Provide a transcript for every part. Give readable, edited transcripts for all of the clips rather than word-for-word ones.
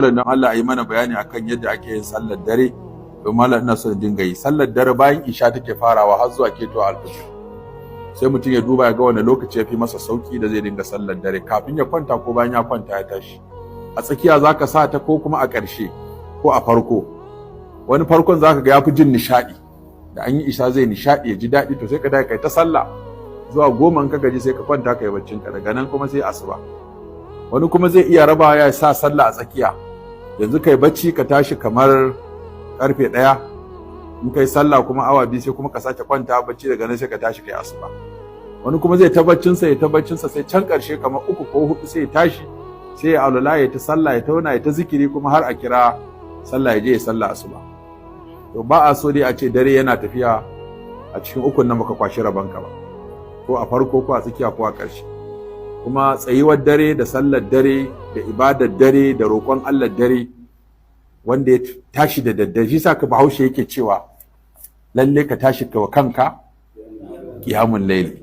Don Allah a yi mana bayani akan yadda ake yin sallar dare, don malam ina son dinga yi sallar dare. Bayan isha take farawa har zuwa keto alfajir. Sai mutum ya duba ya ga wani lokaci ya fi masa sauki da zai dinga sallar dare, kafin ya kwanta ko bayan ya kwanta ya tashi. A tsakiya zaka sa ta ko kuma a ƙarshe ko a farko. Wani farkon zaka ga ya fi jin nishaɗi, da an yi isha zai nishaɗi, ya ji daɗi. To sai ka dai kai ta sallah zuwa 10, ka gaji sai ka kwanta ka yi baccinka. Daga nan kuma sai asuba. Wani kuma zai iya raba, ya sa sallah a tsakiya. Yanzu kai bacci, ka tashi kamar karfe 1, in kai sallah kuma awa 2, sai kuma ka sake kwanta bacci. Daga nan sai ka tashi kai asuba. Wani kuma zai ta baccinsa, ya ta baccinsa, sai can ƙarshe kamar 3 ko 4 sai ya tashi, sai ya alwala, ya ta sallah, ya tauna, ya ta zikiri, kuma har a kira sallah ya je ya sallah asuba. To ba a so dai a ce dare yana tafiya a cikin ukun nan baka kwashi rabanka ba, ko a farko ko a tsakiya ko a ƙarshe. Kuma tsayuwar dare da sallar dare da ibadar dare da roƙon Allah dare, wanda ya tashi da daddare, shi sa ka Bahaushe yake cewa lalle ka tashi ka wa kanka ƙiyamun laili.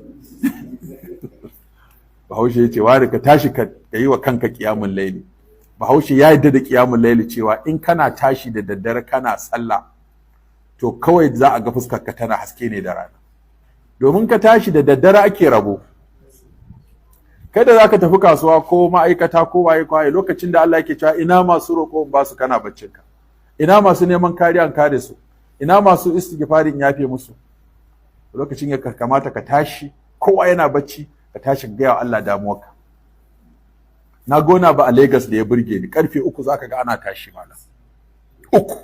Bahaushe ya ce wani ka tashi ka yi wa kanka ƙiyamun laili. Bahaushe ya yarda da ƙiyamun laili, cewa in kana tashi da daddare kana sallah, to kawai za a ga fuskar ka tana haske ne da rana, domin ka tashi da daddare ake rabo. Kada za ka tafi kasuwa ko ma'aikata ko waye kwaye, lokacin da Allah yake cewa ina masu roƙo in ba su, kana baccinka. Ina masu neman kariya in kare su, ina masu istighfari in yafe musu. Lokacin ya kamata ka tashi, kowa yana bacci, ka tashi ka gaya wa Allah damuwarka. Na gona ba a Lagos da ya burge ni, karfe 3 zaka ga ana tashi malam. 3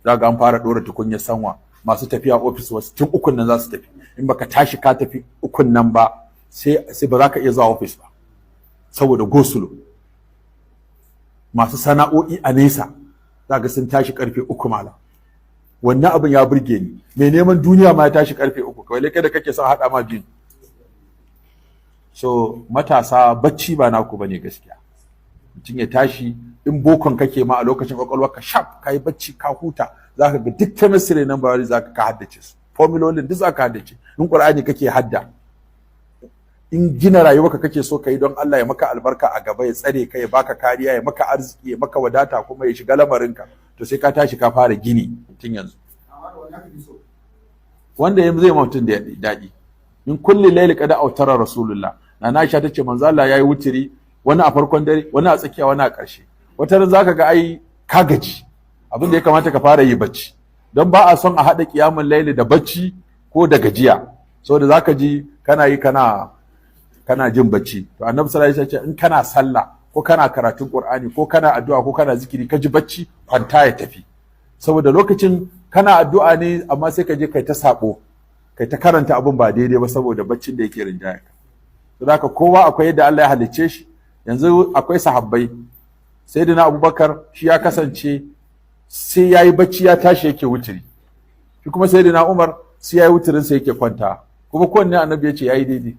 za ga an fara ɗora tukunyar sanwa. Masu tafiya ofis, wasu tun ukun nan za su tafi. In baka tashi ka tafi ukun nan ba, sai ba za ka iya zuwa ofis ba saboda go-slow. Masu sana'o'i a nesa za ga sun tashi karfe 3 malam. Wannan abin ya burge ni. Mai neman duniya ma ya tashi karfe 3. Kawai kai da kake son haɗa ma biyu. So matasa, bacci ba naku bane gaskiya. Mutum ya tashi, in bokon kake ma, a lokacin kwakwalwarka sharp, ka yi bacci ka huta, zaka ga duk chemistry nan biology zaka ka haddace su, formulolin duk zaka haddace. In Qur'ani kake hadda, in gina rayuwarka kake so ka yi don Allah ya maka albarka a gaba, ya tsare ka, ya baka kariya, ya maka arziki, ya maka wadata, kuma ya shiga lamarinka, to sai ka tashi ka fara gini tun yanzu. Wanda ya zai mutum da daɗi. Min kulli laili qad autara Rasulullah. Nana Aisha tace manzo Allah yayi wutiri, wani a farkon dare, wani a tsakiya, wani a ƙarshe. Wata ran zaka ga ai ka gaji, abin da ya kamata ka fara yi bacci, don ba a son a haɗa ƙiyamun laili da bacci ko da gajiya, saboda zaka ji kana yi kana jin bacci. To Annabi sallallahu alaihi wasallam, in kana sallah ko kana karatun Qur'ani ko kana addu'a ko kana zikiri ka ji bacci, kwanta ya tafi. Saboda lokacin kana addu'a ne, amma sai ka je kai ta sabo, kai ta karanta abun ba daidai ba, saboda baccin da yake rinjaya ka. To haka kowa akwai yadda Allah ya halicce shi. Yanzu akwai sahabbai, Sayyidina Abubakar shi ya kasance sai yayi bacci ya tashi yake wuturi. Shi kuma Sayyidina Umar sai yayi wuturin sa yake kwanta. Kuma kowanne Annabi ya ce yayi daidai.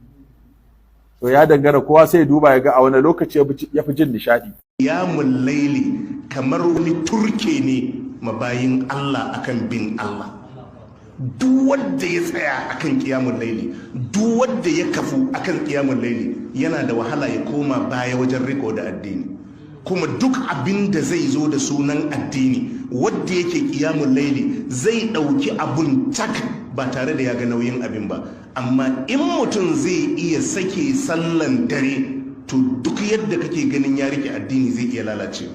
To ya dangana, kowa sai ya duba ya ga a wani lokaci ya fi jin nishaɗi. Qiyamul laili kamar wani turke ne mabayin Allah akan bin Allah. Duk wanda ya tsaya akan qiyamul laili, duk wanda ya kafu akan qiyamul laili, yana da wahala ya koma baya wajen riko da addini. Kuma duk abin da zai zo da sunan addini, wanda yake qiyamul laili zai ɗauki abun tak ba tare da ya ga nauyin abin ba. Amma in mutum zai iya sake sallan dare, to duk yadda kake ganin ya rike addini, zai iya lalacewa.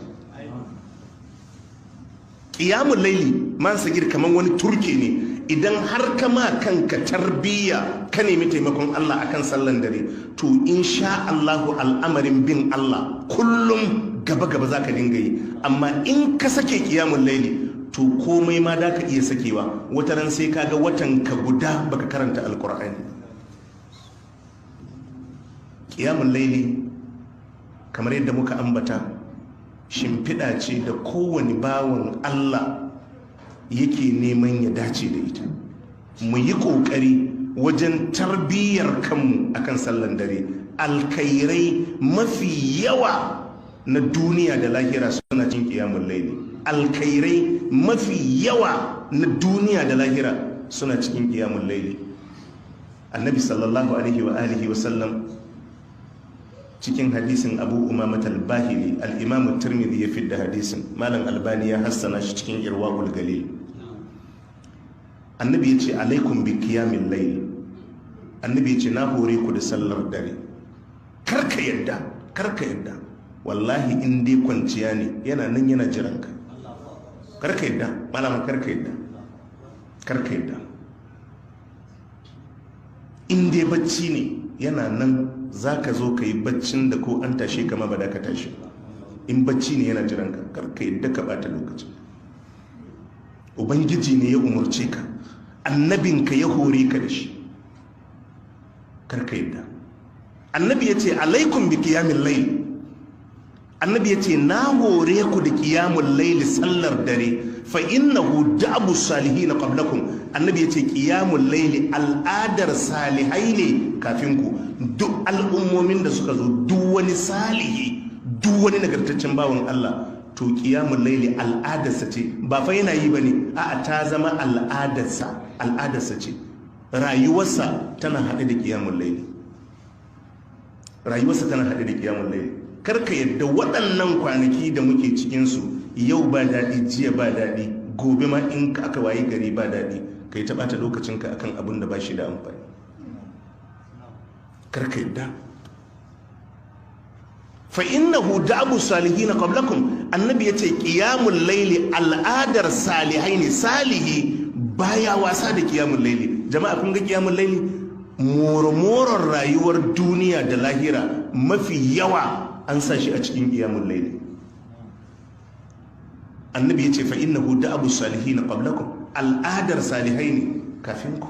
Ƙiyamun laili man sagir kamar wani turke ne. Idan har ka ma kanka tarbiyya, ka nemi taimakon Allah akan sallan dare, to insha Allahu al'amarin bin Allah kullum gaba gaba za ka dinga yi. Amma in ka sake ƙiyamun laili, to komai ma da ka iya sakewa. Wata ran sai ka ga watan ka guda baka karanta Alkur'ani. Ƙiyamun laili, kamar yadda muka ambata, shimfiɗa ce da kowane bawan Allah yake neman ya dace da ita. Mu yi ƙoƙari wajen tarbiyyar kanmu akan sallan dare. Alkhairai mafi yawa na duniya da lahira suna cin ƙiyamun laili. Alkhairai mafi yawa na duniya da lahira suna cikin ƙiyamun laili. Annabi sallallahu alaihi wa alihi wa sallam Cikin hadisin Abu Umama al-Bahili, al-Imam Tirmidhi ya fidda hadisin, Malam Albani ya hassana shi cikin Irwaul Galil. Annabi ya ce alaikum bi qiyamil layl. Annabi ya ce na hore ku da sallar dare. Karka yadda, karka yadda, wallahi in dai kwanciya ne yana nan yana jiranka. Karka yadda malama, karka yadda, karka yadda. In dai bacci ne yana nan, za ka zo ka yi baccin da ko an tashe kama ba da ka tashi. In bacci ne yana jiranka, karka yadda ka bata lokaci. Ubangiji ne ya umarce ka, annabinka ya hore ka da shi, karka yadda. Annabi ya ce alaikum bi qiyamil layl. Annabi ya ce na hore ku da qiyamul layl, sallar dare. Fa innahu da'bu salihin qablakum. Annabi ya ce qiyamul layl al'adar salihai ne kafin ku. Duk al'ummomin da suka zo, duk wani salihi, duk wani nagartaccen bawan Allah, to qiyamul layl al'adarsa ce. Ba fa yana yi bane, a'a, ta zama al'adarsa, al'adarsa ce. Rayuwarsa tana haɗe da qiyamul layl, rayuwarsa tana haɗe da qiyamul layl. Karka yadda waɗannan kwanaki da muke cikinsu, yau ba daɗi, jiya ba daɗi, gobe ma in aka wayi gari ba daɗi, ka yi ta ɓata lokacinka akan abin da ba shi da amfani. Karka yadda. Fa innahu da'bu salihin qablakum. Annabi yace qiyamul layli al'adar salihai ne. Salihi baya wasa da qiyamul layli. Jama'a, kun ga qiyamul layli, moromoron rayuwar duniya da lahira mafi yawa an sa shi a cikin qiyamul layli. Annabi yace fa innahu da'bu salihin qablakum, al'adar salihai ne kafin ku.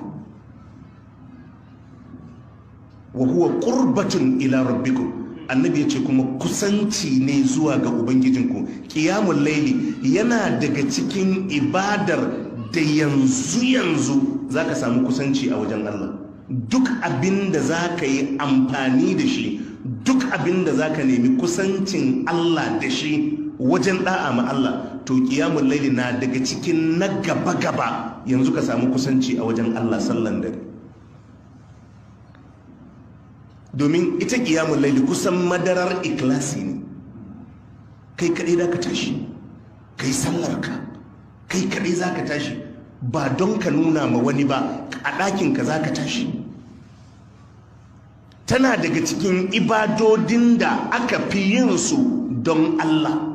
Wa huwa qurbatun ila rabbikum. Annabi yace kuma kusanci ne zuwa ga ubangijinku. Qiyamul layli yana daga cikin ibadar da yanzu yanzu zaka samu kusanci a wajen Allah. Duk abinda zaka yi amfani da shi, duk abinda zaka nemi kusancin Allah da shi wajen da'a ma Allah, to qiyamul layli na daga cikin na gaba gaba yanzu ka samu kusanci a wajen Allah, sallan dare. Domin ita qiyamul layli kusan madarar ikhlasi ne. Kai kadai da ka tashi kai sallarka, kai kadai zaka tashi, ba don ka nuna ma wani ba, a ɗakin ka zaka tashi. Tana daga cikin ibadodin da aka fi yin su don Allah.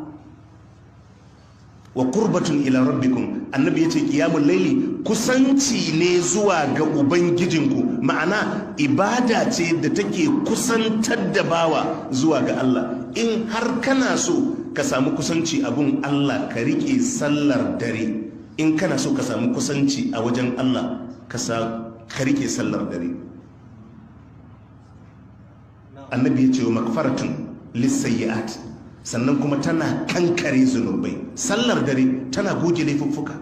Wa qurbatun ila rabbikum. Annabi yace qiyamul layli kusanci ne zuwa ga ubangijinku, ma'ana ibada ce da take kusantar da bawa zuwa ga Allah. In har kana so ka samu kusanci abun Allah, ka rike sallar dare. In kana so ka samu kusanci a wajen Allah, ka rike sallar dare. Annabi yace wa magfaratun lisayyi'at, sannan kuma tana kankare zunubai. Sallar dare tana goge laifuffuka.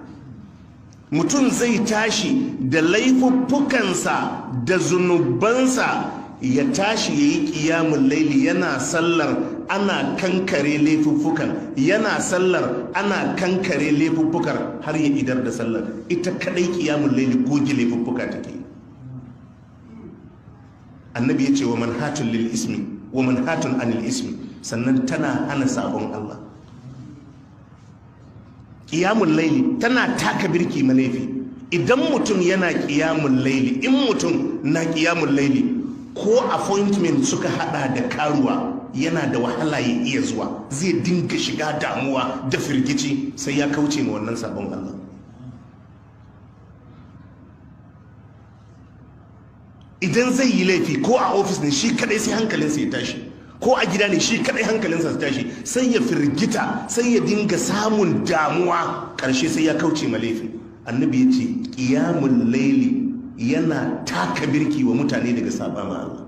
Mutum zai tashi da laifuffukansa da zunubansa, ya tashi yayi qiyamul laili, yana sallar ana kankare laifuffukan, yana sallar ana kankare laifuffukar har ya idar da sallar. Ita kadai qiyamul laili goge laifuffuka take. Annabi ya ce wa manhatun lil ismi wa manhatun anil ismi, sannan tana hana sabon Allah. Qiyamul laili tana taka birki ma laifi. Idan mutum yana qiyamul laili, in mutum na qiyamul laili, ko appointment suka hada da karuwa yana da wahala ya iya zuwa, zai dinga shiga damuwa da firgici sai ya kauce ma wannan sabon Allah. Idan zai yi laifi ko a ofis ne shi kadai sai hankalinsa ya tashi, ko a gida ne shi kadai hankalinsa ya tashi, sai ya firgita, sai ya dinga samun damuwa, karshe sai ya kauce ma laifin. Annabi ya ce qiyamul laili yana taka birki wa mutane daga saba ma Allah.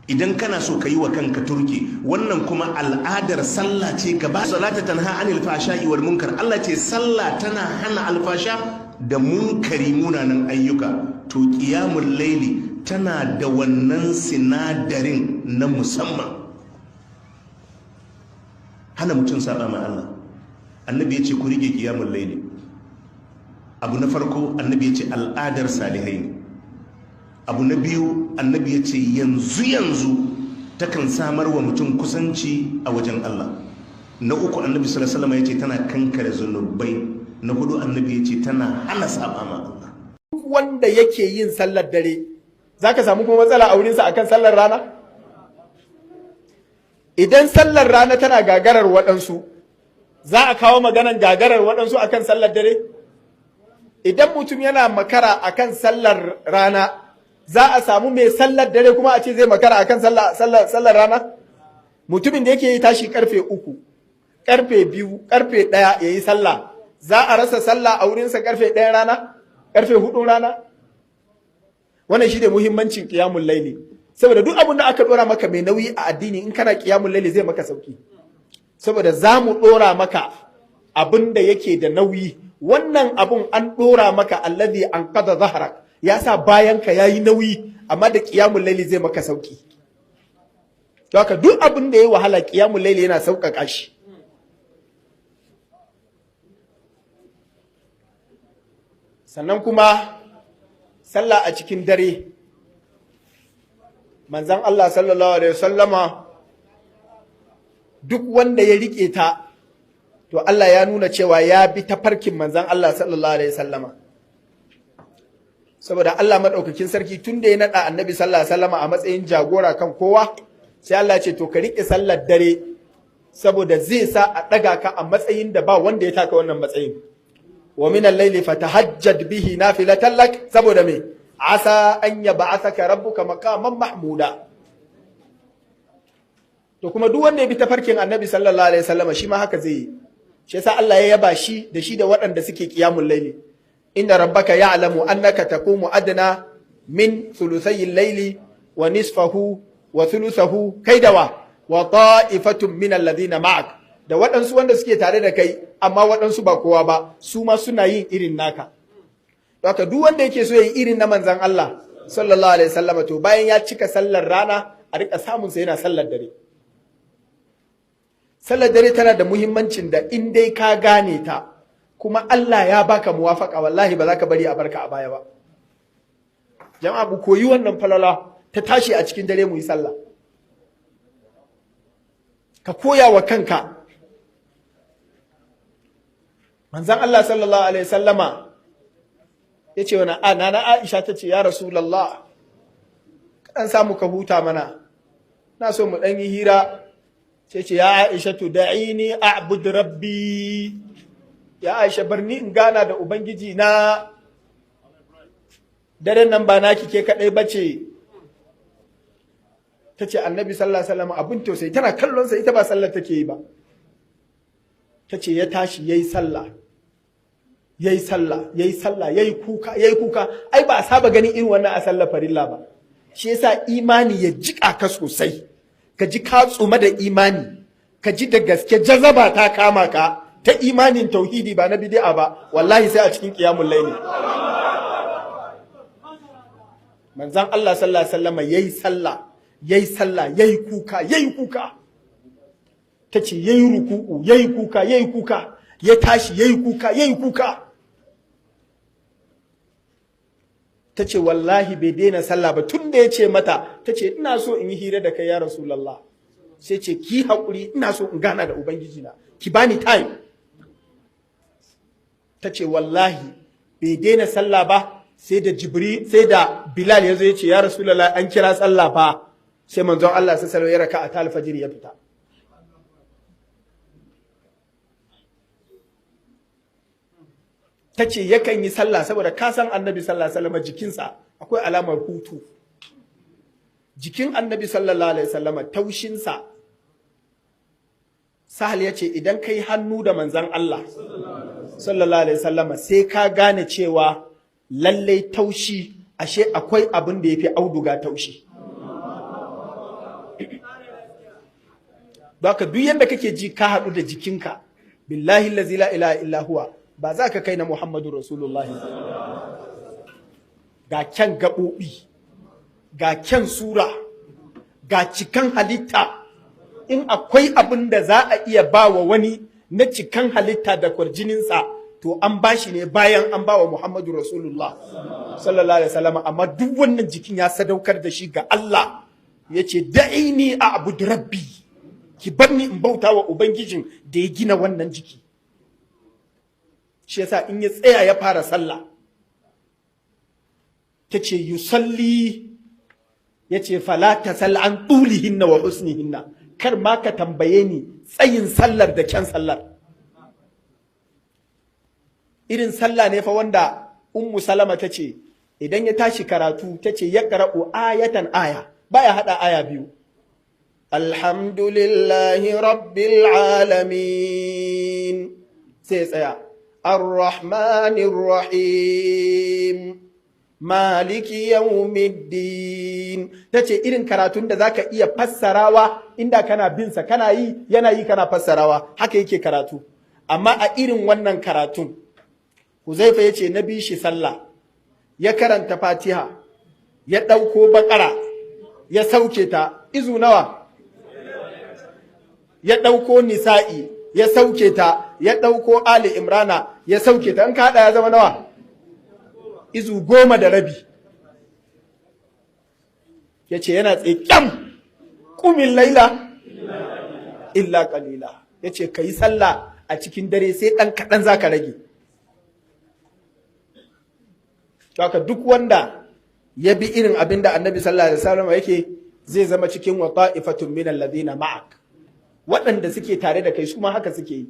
Idan kana so ka yi wa kanka turki, wannan kuma al'adar sallah ce gaba. Salata tanha anil fahsha'i wal munkar. Allah ce sallah tana hana alfasha da munkari, munanan ayyuka. To qiyamul laili tana da wannan sinadarin na musamman hana mutum saba ma Allah. Annabi ya ce ku rike qiyamul laili. Abu na farko annabi ya ce al'adar salihai ne. Abu na biyu annabi ya ce yanzu yanzu Takan samar wa mutum kusanci a wajen Allah. Na uku, Annabi sallallahu alaihi wasallam ya ce tana kankare zunubai. Na hudu, Annabi ya ce tana hana saba ma Allah. Duk wanda yake yin sallar dare, zaka samu kuma matsala a wurinsa akan sallar rana? Idan sallar rana tana gagarar waɗansu, za a kawo maganan gagarar waɗansu akan sallar dare? Idan mutum yana makara akan sallar rana, za a samu mai sallar dare kuma a ce zai makara akan sallar rana? Mutumin da yake yi tashi karfe 3, karfe 2, karfe 1 ya yi sallah, za a rasa sallah a wurinsa karfe 1 rana, karfe 4 rana? Wannan shi ne muhimmancin ƙiyamun laili, saboda duk abin da aka dora maka mai nauyi a addini, in kana ƙiyamun laili zai maka sauki, saboda za mu dora maka abin da yake da nauyi. Wannan abun an dora maka, allazi anqada zahrak, ya sa bayan ka yayi nauyi, amma da ƙiyamun laili zai maka sauki. To haka duk abin da yayi wahala, ƙiyamun laili yana sauƙaƙa shi. Sannan kuma sallah a cikin dare, manzan Allah sallallahu alaihi wasallama, duk wanda ya rike ta, to Allah ya nuna cewa ya bi tafarkin manzan Allah sallallahu alaihi wasallama, saboda Allah madaukakin sarki tun da ya nada Annabi sallallahu alaihi wasallama a matsayin jagora kan kowa, sai Allah ya ce to ka rike sallar dare, saboda zai sa a daga ka a matsayin da ba wanda ya taka wannan matsayin. Wa min al-layli fatahajjad bihi nafilatan lak, saboda me? Asa an yab'athaka rabbuka maqaman mahmuda. To kuma duk wanda ya bi tafarkin Annabi sallallahu alaihi wasallam, shi ma haka zai yi. Shi yasa Allah ya yaba shi da shi da waɗanda suke qiyamul layli. Inna rabbaka ya'lamu annaka taqumu adna min thuluthay al-layli wa nisfahu wa thuluthahu kaidawa wa ta'ifatun min alladhina ma'ak, da waɗansu wanda suke tare da kai, amma waɗansu ba kowa ba, su ma suna yin irin naka. Haka duk wanda yake so ya yi irin na manzan Allah sallallahu alaihi wasallam, to bayan ya cika sallar rana, a rika samun sa yana sallar dare. Sallar dare tana da muhimmancin da in dai ka gane ta kuma Allah ya baka muwafaka, wallahi ba za ka bari a barka a baya ba. Jama'a, mu koyi wannan falala ta tashi a cikin dare mu yi sallah. Ka koya wa kanka. Manzan Allah sallallahu alaihi sallama ya ce wani nana Aisha ta ce, "Ya Rasulallah, kaɗan samu ka huta mana, na so mu ɗan yi hira." Ce ce, "Ya Aisha, to da'ini a'bud rabbi. Ya Aisha, barni in gana da Ubangiji na. Daren nan ba naki ke kaɗai bace." Ta ce Annabi sallallahu alaihi wasallam abin tausayi, tana kallon sa, ita ba sallar take yi ba. Ta ce ya tashi yayi sallah, yayi sallah, yayi sallah, yayi kuka, yayi kuka. Ai ba a saba ganin irin wannan a sallar farilla ba. Shi yasa imani ya jika ka sosai, ka ji ka tsuma da imani, ka ji da gaske jazaba ta kama ka ta imanin tauhidi, ba na bid'a ba, wallahi sai a cikin qiyamul layli. Manzon Allah sallallahu alaihi wasallam yayi sallah, yayi sallah, yayi kuka, yayi kuka. Tace yayi ruku'u, yayi kuka, yayi kuka, ya tashi yayi kuka, yayi kuka. Tace wallahi bai daina sallah ba tun da ya ce mata, tace ina so in yi hira da kai ya Rasulullah. Sai ce ki haƙuri, ina so in gana da Ubangiji na, ki bani time. Tace wallahi bai daina sallah ba sai da Jibril, sai da Bilal ya zo ya ce, "Ya Rasulullah, an kira sallah fa." Sai manzon Allah sallallahu alaihi wasallam ya raka'a ta alfajir ya fita. Ta ce yakan yi sallah, saboda ka san Annabi sallallahu alaihi wasallam jikinsa akwai alamar hutu. Jikin Annabi sallallahu alaihi wasallam, taushinsa, Sahal ya ce idan kai hannu da manzon Allah sallallahu alaihi wasallam, sai ka gane cewa lallai taushi, ashe akwai abin da yafi auduga taushi. Baka duk yanda kake ji ka haɗu da jikinka, billahi allazi la ilaha illa huwa, ba za ka kai na Muhammadu Rasulullahi. Ga kyan gaɓoɓi, ga kyan sura, ga cikan halitta. In akwai abin da za a iya ba wa wani na cikan halitta da kwarjininsa, to an ba shi ne bayan an ba wa Muhammadu Rasulullah sallallahu alaihi wasallam. Amma duk wannan jikin ya sadaukar da shi ga Allah. Ya ce, "Da'ini a'bud rabbi", ki bar ni in bauta wa ubangijin da ya gina wannan jiki. Shi yasa in ya tsaya ya fara sallah, ta ce, "Yusalli", ya ce, "Fala tasal an tulihinna wa husnihinna", kar ma ka tambaye ni tsayin sallar da kyan sallar. Irin sallah ne fa wanda Ummu Salama ta ce idan ya tashi karatu, ta ce, ya qara'u ayatan aya, baya hada aya biyu. "Alhamdulillahi rabbil alamin", sai tsaya, "Arrahmanir rahim, maliki yawmiddin". Tace irin karatun da zaka iya fassarawa, inda kana bin sa kana yi, yana yi kana fassarawa, haka yake karatu. Amma a irin wannan karatun, Huzaifa yace, na bi shi sallah, ya karanta Fatiha, ya ɗauko Bakara, ya sauke ta izu nawa, ya ɗauko Nisa'i, ya sauke ta, ya ɗauko Ali Imrana, ya sauke ta. In ka haɗa ya zama nawa? Izu 10.5. Ya ce yana tsaye kyam, "Qumil laila illa qalila". Ya ce ka yi sallah a cikin dare, sai ɗan kaɗan za ka rage. Haka duk wanda ya bi irin abin da Annabi sallallahu alaihi wasallam yake, zai zama cikin wa ta'ifatun min alladhina ma'ak, waɗanda suke tare da kai su ma haka suke yi.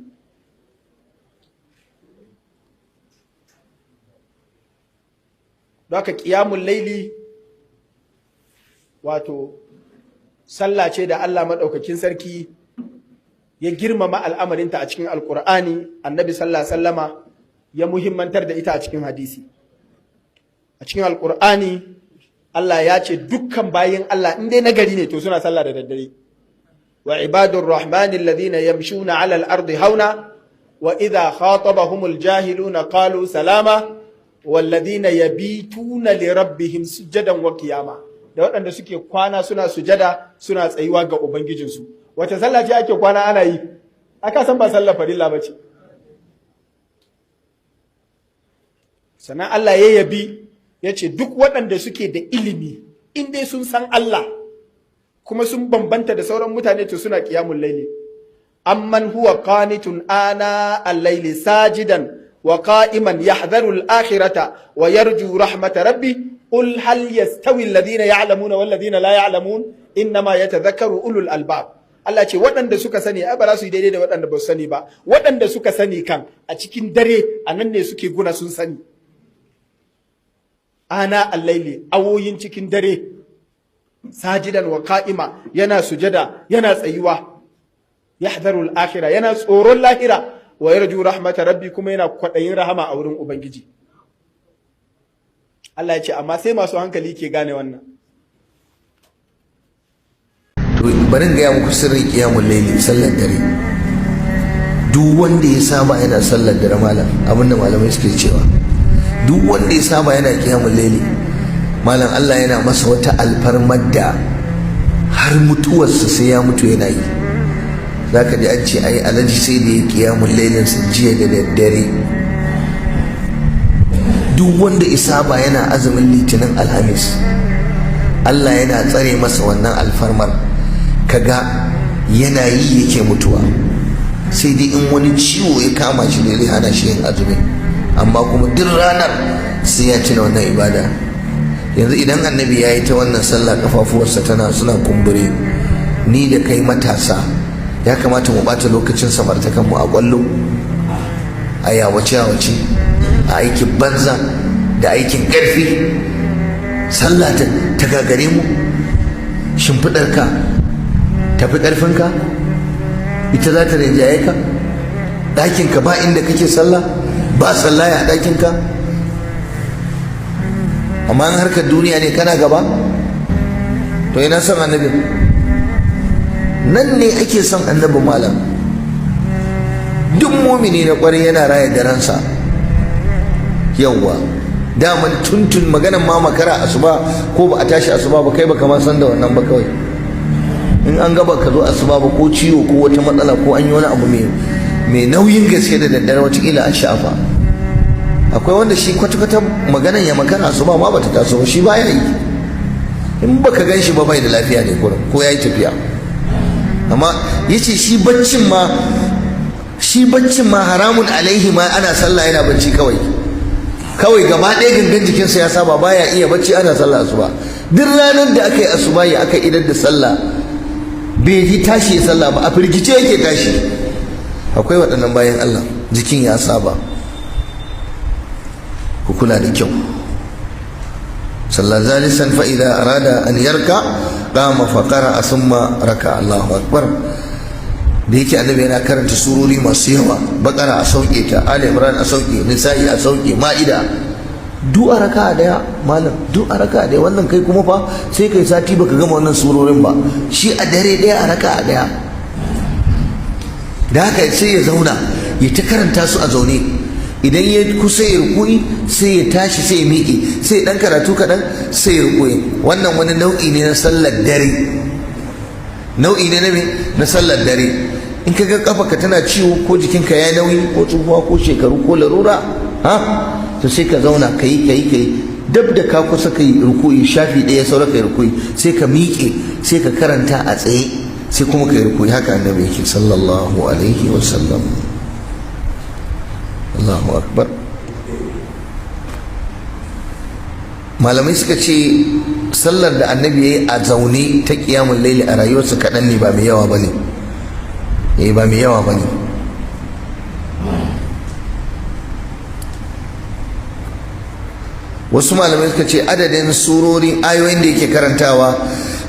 Haka qiyamul laili wato sallah ce da Allah madaukakin sarki ya girmama al'amarinta a cikin Alqur'ani, Annabi sallallahu alaihi wasallama ya muhimmantar da ita a cikin hadisi. A cikin Alqur'ani Allah ya ce dukkan bayin Allah in dai nagari ne, to suna sallah da daddare. Wa ibadur rahmani alladhina yamshuna ala al-ardi hauna wa idha khatabahumul jahiluna qalu salama walladhina yabituna li rabbihim sujadan wa qiyama. Da waɗanda suke kwana suna sujada, suna tsayuwa ga ubangijinsu. Wace sallah ce ake kwana ana yi? Aka san ba sallah farilla bace. Sannan Allah ya yabi, ya ce duk waɗanda suke da ilimi, in dai sun san Allah kuma sun bambanta da sauran mutane, to suna qiyamul laili. Amman huwa qanitun ana al-laili sajidan wa qa'iman yahdharu al-akhirata wa yarju rahmata rabbi, qul hal yastawi alladhina ya'lamuna wal ladhina la ya'lamun, innama yatadhakkaru ulul albab. Allah ce waɗanda suka sani ai ba za su yi daidai da waɗanda ba su sani ba. Waɗanda suka sani kan a cikin dare a nan ne suke guna sun sani. Ana al-laili, awoyin cikin dare, sajidan wa qa'ima, yana sujada yana tsayuwa, yahdharu al-akhirah, yana tsoron lahira, wa yarju rahmata rabbi, kuma yana kwadayin rahama a wurin ubangiji. Allah ya ce amma sai masu hankali ke gane wannan. To bari in gaya muku sirrin qiyamul layli, sallar dare. Duk wanda ya saba yana sallar dare, malam, abinda malamai suke cewa, duk wanda ya saba yana qiyamul layli, malam, Allah yana masa wata alfarmar da har mutuwarsa sai ya mutu yana yi. Zaka ji an ce ai alhaji sai da ya qiyamul lailin sa jiya da daddare. Duk wanda ya saba yana azumin Litinin, Alhamis, Allah yana tsare masa wannan alfarmar, kaga yana yi yake mutuwa, sai dai in wani ciwo ya kama shi da zai hana shi yin azumi, amma kuma duk ranar sai ya tuna wannan ibada. Yanzu idan Annabi ya yi ta wannan sallah kafafuwarsa tana suna kumbure, ni da kai matasa ya kamata mu bata lokacin samartakan mu a kwallo, a yawace yawace, a aikin banza da aikin karfi? Sallah ta gagare mu, shimfiɗarka tafi ƙarfinka, ita za ta rinjaye ka, ɗakinka ba inda kake sallah, ba sallaya a ɗakinka, amma in harkar duniya ne kana gaba. To ina son Annabi? Nan ne ake son Annabi, malam. Duk mumini na kwarai yana raya daransa. Yawwa, daman tuntun maganan ma makara asuba ko ba a tashi asuba ba, kai baka ma san da wannan ba. Kawai in an gaba ka zo asuba ba, ko ciwo ko wata matsala ko an yi wani abu mai nauyin gaske da daddare, watakila an shafa. Akwai wanda shi kwata-kwata maganan ya makara asuba ma bata taso ba, shi baya yi. In baka gan shi ba, bai da lafiya ne kurin ko ya yi tafiya. Amma yace shi baccin ma haramun alaihi ma, ana sallah yana bacci. Kawai kawai gaba ɗaya gangan jikinsa ya saba, baya iya bacci ana sallah asuba. Duk ranar da aka yi asuba ya aka idar da sallah bai yi tashi ya sallah ba, a firgice yake tashi. Akwai waɗannan bayan Allah, jikin ya saba. Ku kula da kyau. صلى جالسا فإذا أراد أن يركع قام فقرأ ثم ركع. الله أكبر. Da yake Annabi yana karanta surori masu yawa, Bakara a sauke ta, Ali Imran a sauke, Nisa'i a sauke, Ma'ida, duk a raka daya. Malam, duk a raka daya. Wannan kai kuma fa sai kai sati baka gama wannan surorin ba, shi a dare daya, a raka daya. Da haka sai ya zauna ya ta karanta su a zaune. Idan ya kusa ya ruku'i, sai ya tashi, sai ya miƙe, sai ya dan karatu kaɗan, sai ya ruku'i. Wannan wani nau'i ne na sallar dare, nau'i ne na me? Na sallar dare. In ka ga kafarka tana ciwo, ko jikinka ya nauyi, ko tsufa, ko shekaru, ko larura, ha, to sai ka zauna ka yi, ka yi, ka yi. Dab da ka kusa ka yi ruku'i, shafi ɗaya saura ka yi ruku'i, sai ka miƙe, sai ka karanta a tsaye, sai kuma ka yi ruku'i. Haka Annabi yake, sallallahu alaihi wasallam. Allahu akbar. Malamai suka ce sallar da Annabi ya yi a zaune ta ƙiyamun laili a rayuwarsa kaɗan ne, ba mai yawa ba ne. Eh, ba mai yawa ba ne. Wasu malamai suka ce adadin surorin, ayoyin da yake karantawa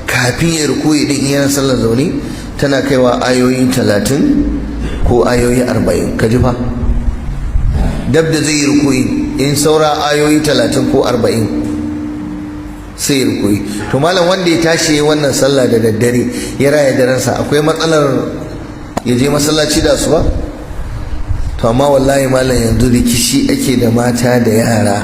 kafin ya rukuyi din yana sallar zaune tana kaiwa ayoyi 30 ko ayoyi 40. Ka ji fa, dab da zai yi rukuyi, in saura ayoyi 30 ko 40 sai ya rukuyi. To malam, wanda ya tashi wannan sallah da daddare, ya raya darensa, akwai matsalar ya je masallaci da su ba? To amma wallahi malam, yanzu rikici ake da mata da yara.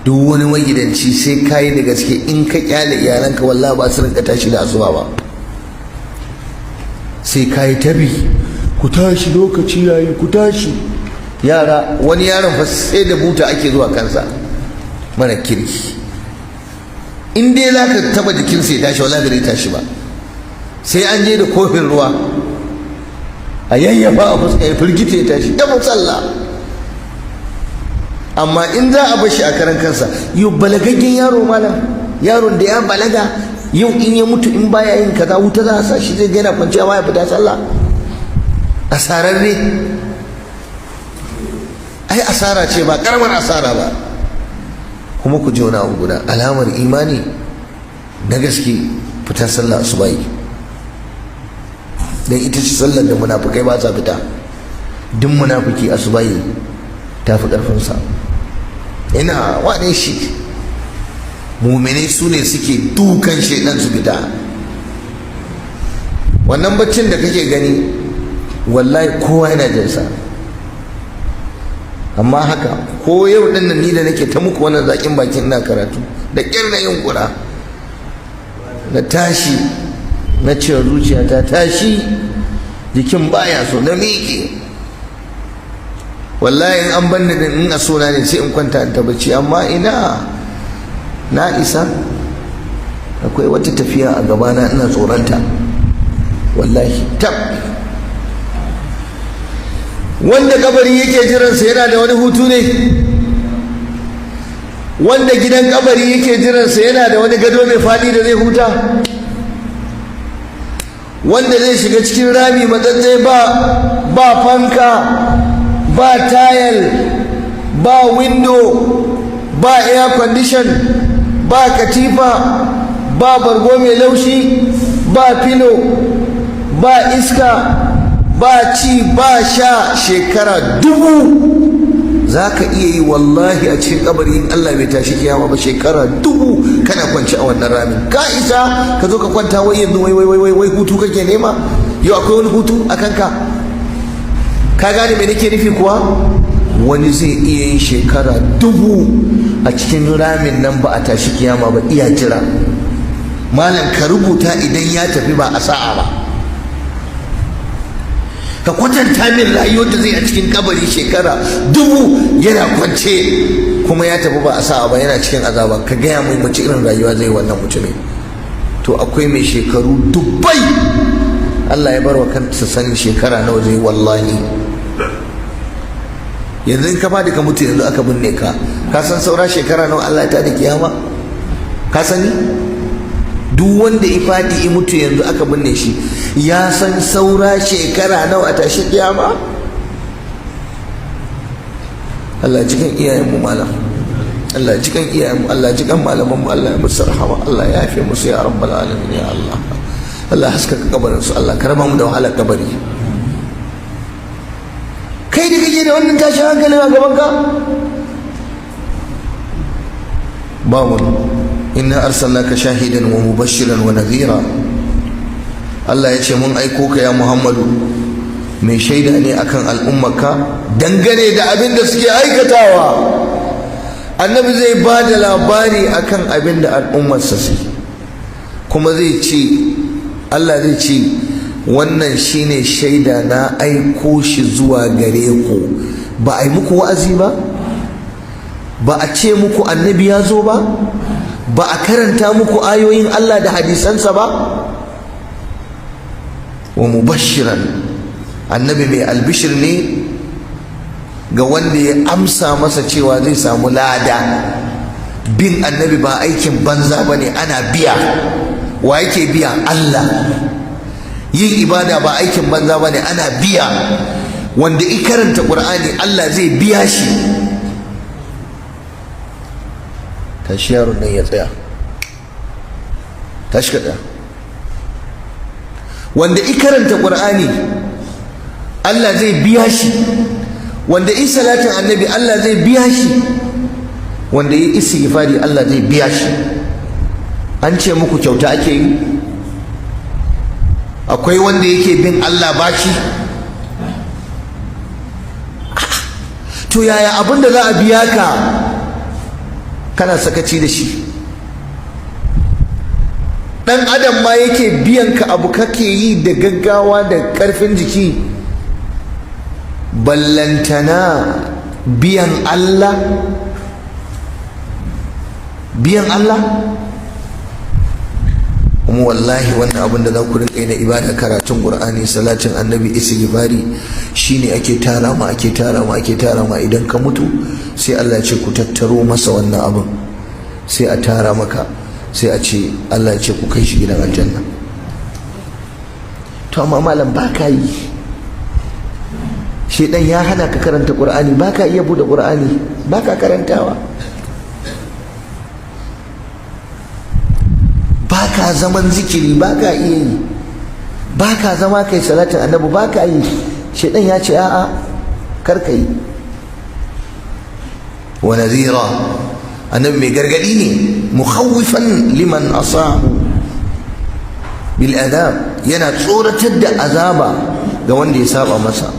Duk wani magidanci sai kayi da gaske. In ka kyale iyalanka, wallahi ba su rinka tashi da asuba ba, sai kayi tabi: "Ku tashi, lokaci yayi, ku tashi yara." Wani yaron fa sai da buta ake zuwa kansa mara kirki. In dai za ka taba jikinsa ya tashi, wallahi bai tashi ba, sai an je da kofin ruwa a yayyafa a fuska, ya firgita ya tashi da sallah. Amma in za a bashi a karan kansa, yau balagaggen yaro, malam, yaron da ya balaga yau, in ya mutu in baya yin kaza wuta za a sa shi, zai ga yana kwanciya baya fita sallah. Asararre. Ai asara ce, ba karamar asara ba. Kuma ku ji wani abu guda: alamar imani na gaske fita sallah asubahi, dan ita ce sallar da munafukai ba sa fita. Duk munafiki asubahi ta fi ƙarfinsa. Ina wane shi? Muminai su ne suke dukan shaidan su fita. Wannan baccin da kake gani, wallahi kowa yana jinsa. Amma haka ko yau din nan, ni da nake ta muku wannan zakin bakin, ina karatu, da ƙyar na yunkura na tashi, na ce zuciyata tashi, jikin baya so, na miƙe. Wallahi in an banni din, in a sona ne, sai in kwanta in ta bacci. Amma ina na isa? Akwai wata tafiya a gabana, ina tsoronta wallahi. Tab, wanda kabari yake jiransa yana da wani hutu ne? Wanda gidan kabari yake jiransa yana da wani gado mai faɗi da zai huta? Wanda zai shiga cikin rami matsatsai, ba fanka, ba tayal, ba window, ba air condition, ba katifa, ba bargo mai laushi, ba filo, ba iska, ba ci, ba sha, shekara 1000 za ka iya yi wallahi a cikin kabari, in Allah bai tashi kiyama ba, shekara 1000 kana kwanci a wannan ramin. Ka isa ka zo ka kwanta wai yanzu, wai wai wai wai hutu kake nema? Yau akwai wani hutu a kanka? Ka gane me nake nufi kuwa? Wani zai iya yin shekara 1000 a cikin ramin nan, ba a tashi kiyama ba, iya jira. Malam, ka rubuta, idan ya tafi ba a sa'a ba. Ka kwatanta min rayuwar da zai a cikin kabari, shekara 1000 yana kwance, kuma ya tafi ba a sa'a ba, yana cikin azaba. Ka gaya mai mace irin rayuwa zai wannan mutumin. To akwai mai shekaru dubbai, Allah ya bar wa kansa sanin shekara nawa zai. Wallahi yanzu in ka fadi ka mutu yanzu aka binne ka, ka san saura shekara nawa Allah ya tada kiyama? Ka sani? Duk wanda ya fadi ya mutu yanzu aka binne shi, ya san saura shekara nawa a tashi kiyama? Allah jikan iyayenmu malam, Allah jikan iyayenmu, Allah jikan malamanmu, Allah ya musu rahama, Allah ya yafe musu, ya rabbal alamin, ya Allah. Allah haskaka kabarin su, Allah karama mu da wahalar kabari. Kai da kake da wannan tashin hankalin a gaban ka, babu. Inna arsalnaka shahidan wa mubashiran wa nadhira. Allah ya ce mun aiko ka ya Muhammadu mai shaida ne akan al'ummarka dangane da abin da suke aikatawa. Annabi zai ba da labari akan abin da al'ummarsa suke, kuma zai ce, Allah zai ce, wannan shine shaida, na aiko shi zuwa gare ku. Ba a yi muku wa'azi ba? Ba a ce muku annabi ya zo ba? Ba a karanta muku ayoyin Allah da hadisansa ba? Wa mubashiran, annabi mai albishir ne ga wanda ya amsa masa cewa zai samu lada. Bin annabi ba aikin banza ba ne, ana biya. Wa yake biya? Allah. Yin ibada ba aikin banza ba ne, ana biya. Wanda i karanta Ƙur'ani, Allah zai biya shi. Tashi, yaron nan ya tsaya, tashi ka tsaya. Wanda i karanta Ƙur'ani, Allah zai biya shi. Wanda i salatin annabi, Allah zai biya shi. Wanda yi istighfari, Allah zai biya shi. An ce muku kyauta ake yi? Akwai wanda yake bin Allah bashi? To yaya abin da za a biya ka kana sakaci da shi? Dan adam ma yake biyan ka abu kake yi da gaggawa da karfin jiki, ballantana biyan Allah, biyan Allah. Kuma wallahi wannan abin da za ku rinka yi na ibada, karatun Qur'ani, salatin annabi, istighfari, shine ake tara ma, ake tara ma, ake tara ma. Idan ka mutu sai Allah ya ce ku tattaro masa wannan abin. Sai a tara maka, sai a ce, Allah ya ce ku kai shi gidan aljanna. To amma malam, ba ka yi. Shedan ya hana ka karanta Qur'ani, ba ka iya bude Qur'ani, ba ka karantawa, ba ka zaman zikiri, ba ka iya yi, ba ka zama kai salatin annabi, ba ka yi. Shedan ya ce a'a, kar ka yi. Wa nadhira, annabi mai gargadi ne, mukhawwifan liman asahu bil adab, yana tsoratar da azaba ga wanda ya saba masa.